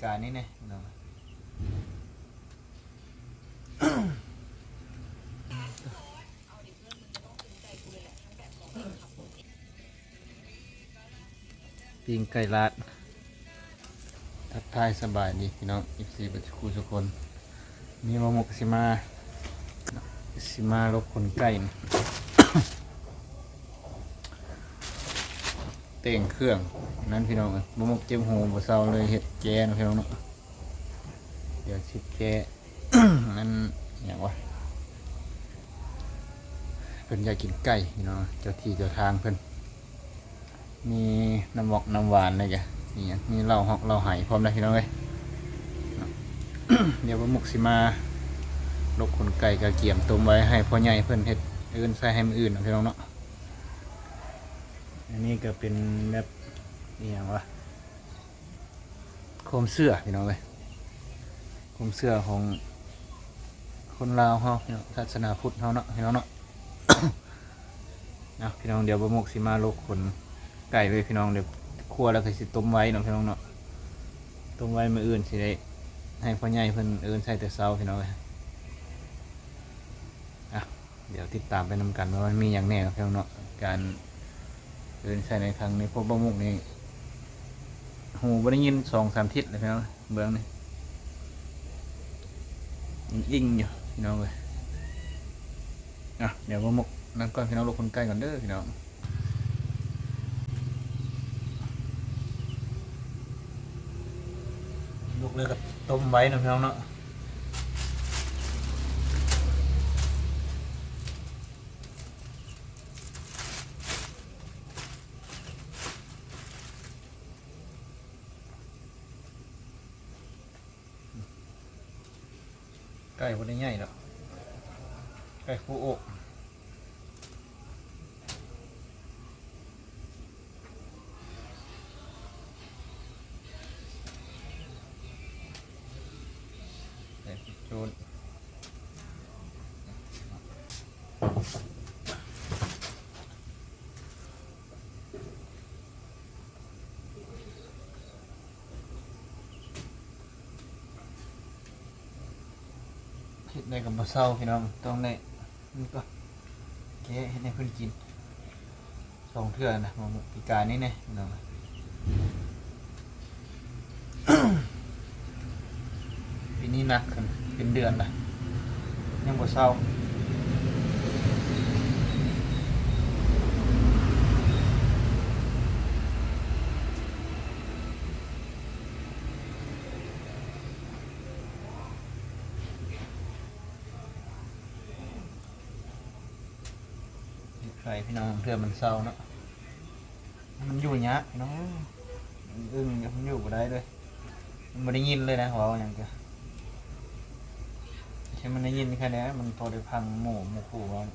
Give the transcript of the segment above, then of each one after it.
ການນີ້ແນ່ພີ່ນ້ອງ. ປີ້ງໄກ່ລາດ. ທັກທາຍສະບາຍດີພີ່ນ້ອງ ເອັຟຊີ ເບິດສູ່ທຸກຄົນ. ນີ້ບ່າວມຸກຊິມາ ຊິມາລົກຂົນໄກ່ ແຕ່ງເຄື່ອງນັ້ນພີ່ນ້ອງເອີຍ. ບ່າວມຸກເຈັບຫູບໍ່ເຊົາເລີຍ ເຮັດແຈ້ເນາະພີ່ນ້ອງເນາະ. ດຽວຊິແກ້ ອັນຫຍັງວະ ເພິ່ນຢາກກິນໄກ່ພີ່ນ້ອງ ເຈົ້າທີ່ເຈົ້າທາງເພິ່ນ. ມີນ້ຳໝອກນ້ຳຫວານນີ້ກະ ມີຫຍັງ ມີເຫຼົ້າຮອກເຫຼົ້າໄຫພ້ອມໄດ໋ພີ່ນ້ອງເອີຍ. ດຽວບ່າວມຸກຊິມາລົກຂົນໄກ່ ກະກຽມຕົ້ມໄວ້ໃຫ້ພໍ່ໃຫຍ່ເພິ່ນເຮັດ ເອີ້ນໃສ່ໃຫ້ມື້ອື່ນເນາະພີ່ນ້ອງເນາະ. ອັນນີ້ກະເປັນແບບ ອີຫຍັງວະ ຄວາມເຊື່ອພີ່ນ້ອງເອີຍ ຄວາມເຊື່ອຂອງຄົນລາວເຮົາເນາະ ສາສະໜາພຸດເຮົາເນາະພີ່ນ້ອງເນາະ. ເອົາພີ່ນ້ອງ ດຽວບ່າວມຸກຊິມາລົກຂົນໄກ່ເລີຍພີ່ນ້ອງ. ດຽວຂົ້ວແລ້ວກະຊິຕົ້ມໄວ້ເນາະພີ່ນ້ອງເນາະ ຕົ້ມໄວ້ມື້ອື່ນຊິໄດ້ໃຫ້ພໍ່ໃຫຍ່ເພິ່ນເອີ້ນໃສ່ແຕ່ເຊົ້າພີ່ນ້ອງເອີຍ. ອ່ະ ດຽວຕິດຕາມໄປນຳກັນວ່າມັນມີຫຍັງແນ່ເນາະພີ່ນ້ອງເນາະ. ການເອີ້ນໃສ່ໃນຄັ້ງນີ້ ເພາະບ່າວມຸກນີ້ຫູບໍ່ໄດ້ຍິນສອງສາມທິດແລ້ວພີ່ນ້ອງ. ເບິ່ງນີ້ ອິງໆຢູ່ພີ່ນ້ອງເອີຍ. ອ່ະ ດຽວບ່າວມຸກນັ້ນກ່ອນພີ່ນ້ອງ ລົກຂົນໄກ່ກ່ອນເດີພີ່ນ້ອງ. ລຸກແລ້ວກໍຕົ້ມໄວ້ເນາະພີ່ນ້ອງເນາະ. ໄກ່ບໍ່ໄດ້ໃຫຍ່ດອກ ໄກ່ຄູ່ໂອກ. ແຕ່ໂຈນ ເຮັດໄດ້ກໍບໍ່ເຊົາພີ່ນ້ອງ ຕ້ອງໄດ້ ນີ້ກໍແກະເຮັດໃຫ້ເພິ່ນກິນ ສອງເທື່ອນະ ມະມ່ວງປີກາຍນີ້ແນ່ພີ່ນ້ອງ. ປີນີ້ໜັກຂຶ້ນເປັນເດືອນລະ ຍັງບໍ່ເຊົາ. ເຮັດໄປພີ່ນ້ອງ ເທື່ອມັນເຊົາເນາະ ມັນຢູ່ຍາກພີ່ນ້ອງ. ອຶ້ງໆ ມັນຢູ່ບໍ່ໄດ້ເລີຍ ມັນບໍ່ໄດ້ຍິນເລີຍນະ ເວົ້າຫຍັງກະ ຄັນມັນໄດ້ຍິນແຄ່ນີ້ ມັນພໍໄດ້ຟັງໝູ່ໝູ່ຄູ່ເວົ້າ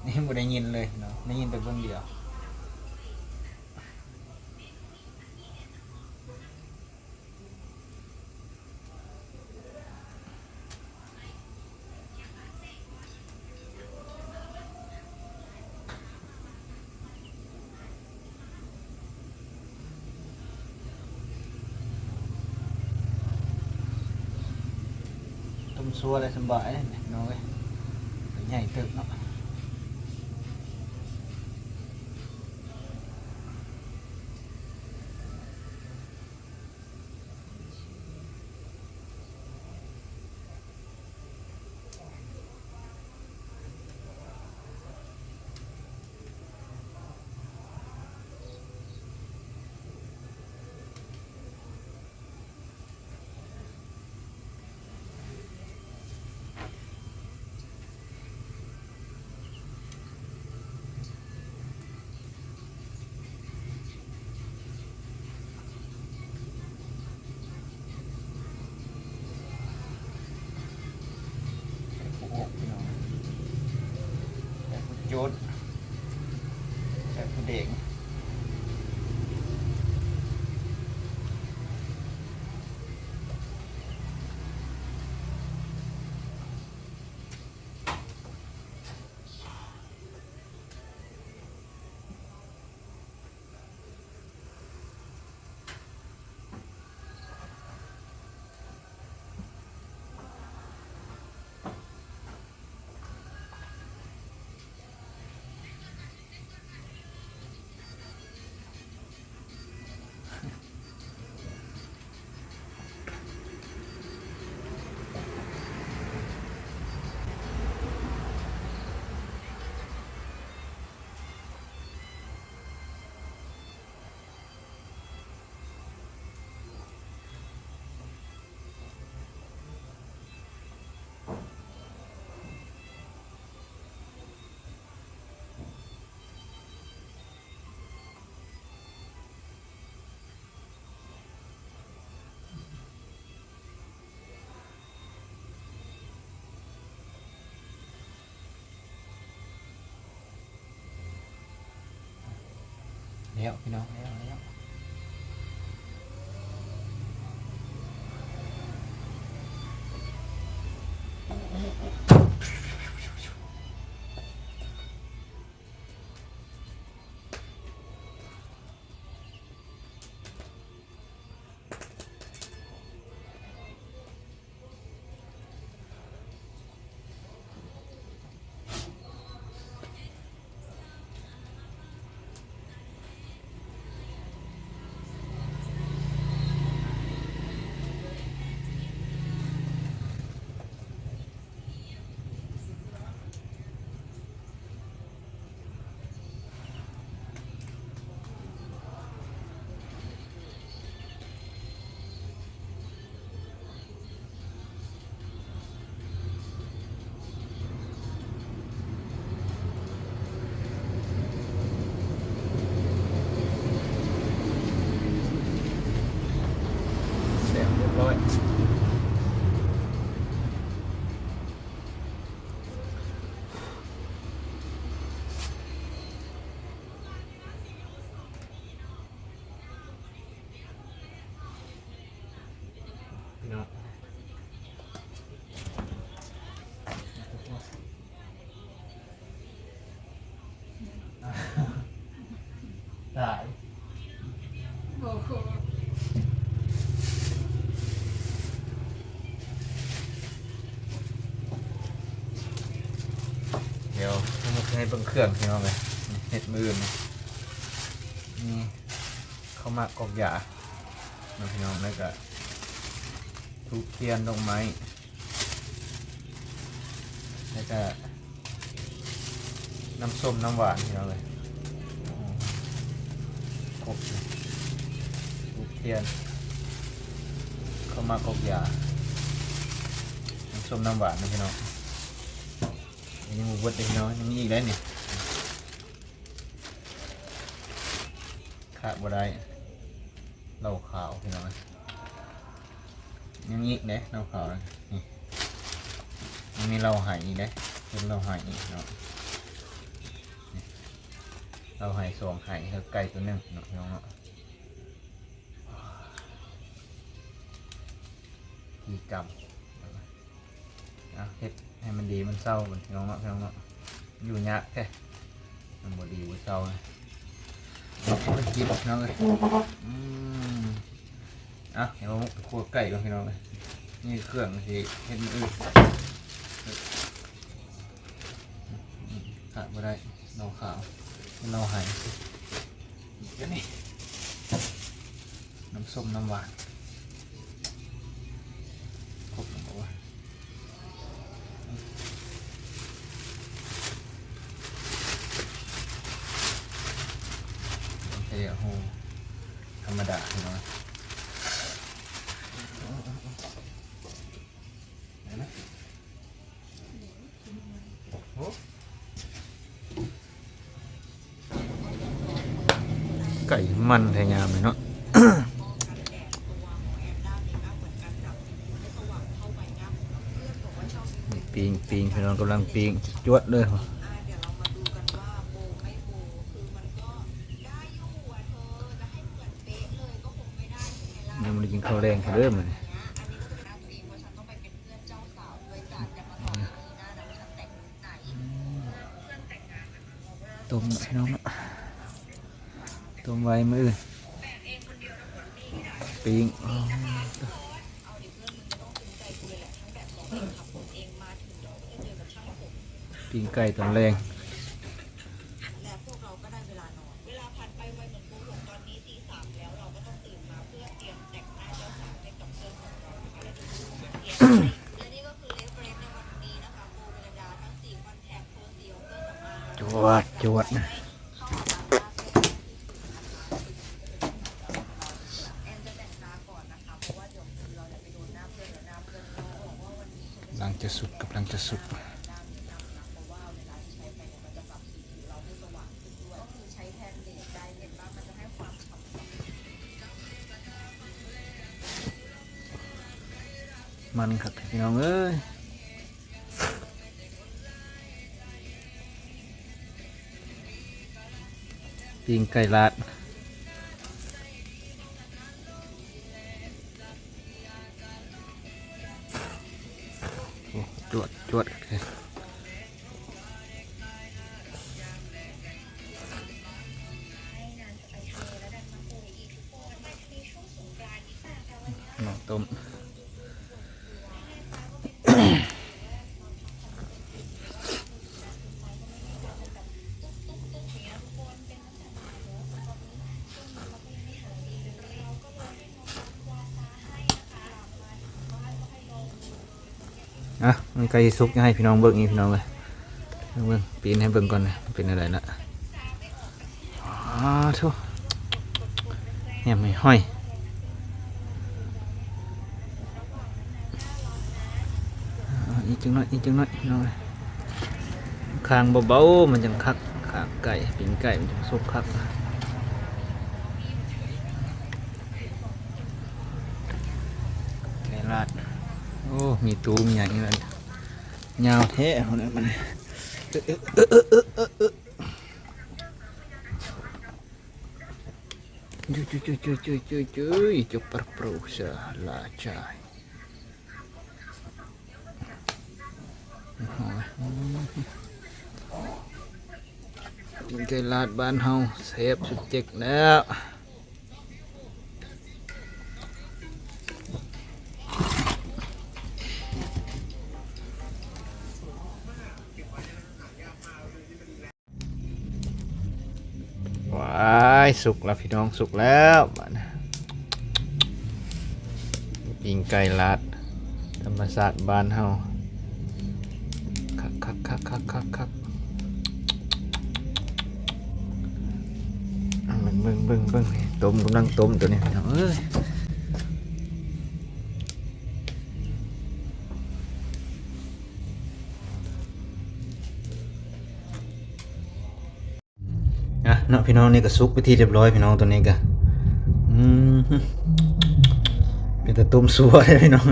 ນີ້ບໍ່ໄດ້ຍິນເລີຍເນາະ ໄດ້ຍິນແຕ່ເບື້ອງດຽວ. ຕົ້ມຊົ່ວໄດ້ສະບາຍເດ້ພີ່ນ້ອງເອີຍ ໃຫຍ່ເຕີບເນາະ. ໃສ່ຜູ້ໂອກພີ່ນ້ອງ ໃສ່ຜູ້ໂຈດ ໃສ່ຜູ້ເດັງ. ແລ້ວພີ່ນ້ອງ ແລ້ວ ແລ້ວ. ແລ້ວຮຽບຮ້ອຍ. ພີ່ນ້ອງ ຕາຍ ໂອ້ໂຫ ດຽວໃຫ້ເບິ່ງເຄື່ອງ ພີ່ນ້ອງເອີຍ ເຮັດມື້ອື່ນ ນີ້ ເຂົ້າໝາກກອກຢາເນາະ ພີ່ນ້ອງ ແລ້ວກະທູບທຽນ ດອກໄມ້ ແລ້ວກະນ້ຳສົ້ມນ້ຳຫວານ ພີ່ນ້ອງເອີຍ ຄົບເລີຍ ທູບທຽນ ເຂົ້າໝາກກອກຢາ ນ້ຳສົ້ມນ້ຳຫວານນະ ພີ່ນ້ອງ. ຍັງບໍ່ເບິດເດ້ພີ່ນ້ອງ ຍັງມີອີກໄດ໋ນີ້ ຂາດບໍ່ໄດ້ ເຫຼົ້າຂາວພີ່ນ້ອງ ຍັງອີກເດ້ເຫຼົ້າຂາວ ນີ້ ຍັງມີເຫຼົ້າໄຫອີກເດ້ ເປັນເຫຼົ້າໄຫອີກເນາະ ນີ້ ເຫຼົ້າໄຫສອງໄຫ ແລ້ວໄກ່ຕົວໜຶ່ງເນາະ ພີ່ນ້ອງເນາະ ທີ່ກຳ ເອົາເຮັດໃຫ້ມັນດີມັນເຊົາກ່ອນພີ່ນ້ອງເນາະ ພີ່ນ້ອງເນາະ ຢູ່ຍາກແທ້ ມັນບໍ່ດີບໍ່ເຊົານະ ເອົາໄປກິນພີ່ນ້ອງເອີຍ ອືມ ອ່ະ ດຽວໄປຂົ້ວໄກ່ກ່ອນພີ່ນ້ອງເອີຍ ນີ້ເຄື່ອງຊິເຮັດມື້ອື່ນ ຂາດບໍ່ໄດ້ ເຫຼົ້າຂາວ ເຫຼົ້າໄຫ ອັນນີ້ ນ້ຳສົ້ມນ້ຳຫວານ ຄົບແລ້ວບໍ່ວະ ເທໂຮ ທຳມະດາພີ່ນ້ອງ ໄດ້ນະ. ໂອ້ ໄກ່ມັນແທ້ຍາມນີ້ເນາະ ປີ້ງ ປີ້ງ ພີ່ນ້ອງກຳລັງປີ້ງຈວດເລີຍ ຍັງບໍ່ໄດ້ກິນເຂົ້າແລງເດີມື້ນີ້. ຕົ້ມພີ່ນ້ອງເນາະ ຕົ້ມໄວ້ມື້ອື່ນ ປີ້ງ ປີ້ງໄກ່ຕອນແລງ. ຈວດ ຈວດ ກຳລັງຈະສຸກ ກຳລັງຈະສຸກ. ມັນຄັກພີ່ນ້ອງເອີຍ ປີ້ງໄກ່ລາດ ຈວດ ຈວດ. ໜໍ່ຕົ້ມ. ອ່ະ ມັນໃກ້ຊິສຸກ ໃຫ້ພີ່ນ້ອງເບິ່ງອີກ ພີ່ນ້ອງເອີຍ. ເບິ່ງ ປີນໃຫ້ເບິ່ງກ່ອນນະ ເປັນແນວໃດນະ. ອ້າໂທ້ ແຮມຫ້ອຍໆ. ອ່າ ອີກຈັກໜ້ອຍ ອີກຈັກໜ້ອຍ ພີ່ນ້ອງເອີຍ. ຄາງເບົາໆ ມັນຈັ່ງຄັກ ຄາງໄກ່ ປີ້ງໄກ່ ມັນຈັ່ງສຸກຄັກ. ໄກ່ລາດ ໂອ້ ມີຕູມີຫຍັງອີກແລ້ວ ຍາວແທ້ພຸ້ນແຫຼະມັນ. ປີ້ງໄກ່ລາດບ້ານເຮົາແຊບສຸດເຈັກແລ້ວ. ວ້າຍ ສຸກແລ້ວພີ່ນ້ອງ ສຸກແລ້ວບາດນີ້. ປີ້ງໄກ່ລາດທຳມະຊາດບ້ານເຮົາ ຄັກໆໆໆໆ. ເບິ່ງໆໆໆ ຕົ້ມ ກຳລັງຕົ້ມໂຕນີ້ພີ່ນ້ອງເອີຍ. ອ່ະເນາະ ພີ່ນ້ອງ ນີ້ກໍສຸກເປັນທີ່ຮຽບຮ້ອຍ ພີ່ນ້ອງ. ໂຕນີ້ກໍ ອືມ ເປັນຕາຕົ້ມຊົ່ວເດ້ພີ່ນ້ອງ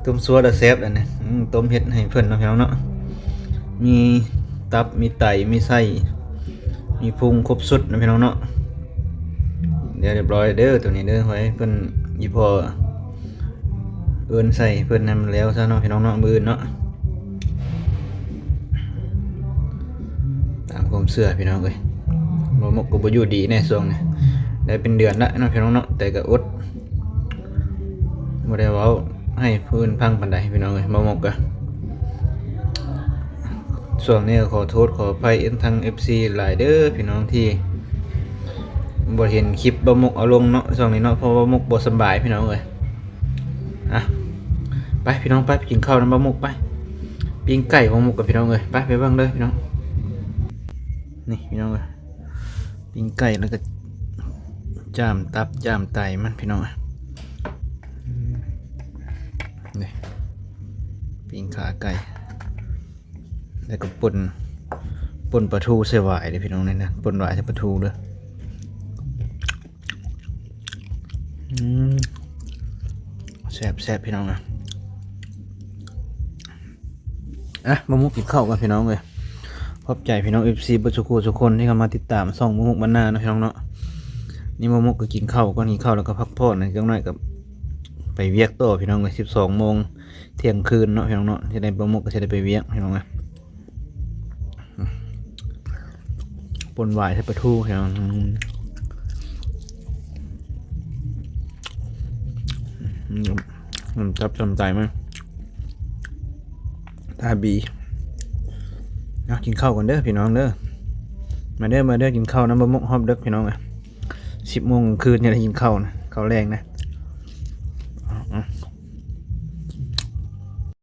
ຕົ້ມຊົ່ວລະແຊບແລ້ວນີ້. ອືມ ຕົ້ມເຮັດໃຫ້ເພິ່ນເນາະ ພີ່ນ້ອງເນາະ. ມີຕັບ ມີໄຕ ມີໄສ້ ມີພຸງ ຄົບຊຸດເນາະ ພີ່ນ້ອງເນາະ. ດຽວຮຽບຮ້ອຍເດີ ໂຕນີ້ເດີ ໃຫ້ເພິ່ນ ອີ່ພໍ່ເອີ້ນໃສ່ເພິ່ນໃຫ້ມັນແລ້ວຊະເນາະ ພີ່ນ້ອງເນາະ ມື້ອື່ນເນາະ. ຕາມຄວາມເຊື່ອພີ່ນ້ອງເອີຍ ບ່າວມົກກໍບໍ່ຢູ່ດີແນ່ຊ່ວງນີ້ ໄດ້ເປັນເດືອນລະເນາະ ພີ່ນ້ອງເນາະ ແຕ່ກໍອົດ ບໍ່ໄດ້ເວົ້າໃຫ້ຜູ້ອື່ນຟັງປານໃດ ພີ່ນ້ອງເອີຍ. ບ່າວມົກກໍ ຊ່ວງນີ້ກໍຂໍໂທດຂໍອະໄພທາງເອັຟຊີຫຼາຍເດີພີ່ນ້ອງ ທີ່ບໍ່ເຫັນຄລິບບ່າວມົກເອົາລົງເນາະ ຊ່ວງນີ້ເນາະ ເພາະວ່າບ່າວມົກບໍ່ສະບາຍ ພີ່ນ້ອງເອີຍ. ອ່ະ ໄປພີ່ນ້ອງ ໄປ ໄປກິນເຂົ້ານຳບ່າວມົກ ໄປ. ປີ້ງໄກ່ບ່າວມົກກັບພີ່ນ້ອງເອີຍ ໄປ ໄປເບິ່ງເດີພີ່ນ້ອງ. ນີ້ພີ່ນ້ອງເອີຍ ປີ້ງໄກ່ ແລ້ວກໍຈ້າມຕັບ ຈ້າມໄຕມັນ ພີ່ນ້ອງເອີຍ. ນີ້ ປີ້ງຂາໄກ່ ແລ້ວກໍປົ່ນ ປົ່ນປາທູໃສ່ຫວາຍເດີພີ່ນ້ອງ ນີ້ນະ ປົ່ນຫວາຍໃສ່ປາທູເດີ. ອືມ ແຊບໆ ພີ່ນ້ອງເອີຍ. ອ່ະ ບ່າວມົກກິນເຂົ້າກ່ອນພີ່ນ້ອງເອີຍ. ຂອບໃຈພີ່ນ້ອງເອັຟຊີເບິດສູ່ຄູ່ສູ່ຄົນທີ່ເຂົ້າມາຕິດຕາມຊ່ອງບ່າວມົກບ້ານນາເນາະ ພີ່ນ້ອງເນາະ. ນີ້ບ່າວມົກກໍກິນເຂົ້າກ່ອນ ກິນເຂົ້າແລ້ວກໍພັກຜ່ອນຈັກໜ້ອຍ ກໍໄປວຽກຕໍ່ພີ່ນ້ອງເອີຍ. ສິບສອງໂມງ ທ່ຽງຄືນເນາະ ພີ່ນ້ອງເນາະ ຈະໄດ້ ບ່າວມົກກໍຈະໄດ້ໄປວຽກ ພີ່ນ້ອງເອີຍ. ປົ່ນຫວາຍໃສ່ປາທູ ອືມ ອືມ ຈັບຈຳໃຈມັນ ຕາບີ. ເອົາ ກິນເຂົ້າກ່ອນເດີພີ່ນ້ອງເດີ. ມາເດີ ມາເດີ ກິນເຂົ້ານຳບ່າວມົກຮອບເດິກ ພີ່ນ້ອງເອີຍ. ສິບໂມງກາງຄືນຍັງໄດ້ກິນເຂົ້ານະ ເຂົ້າແລງນະ.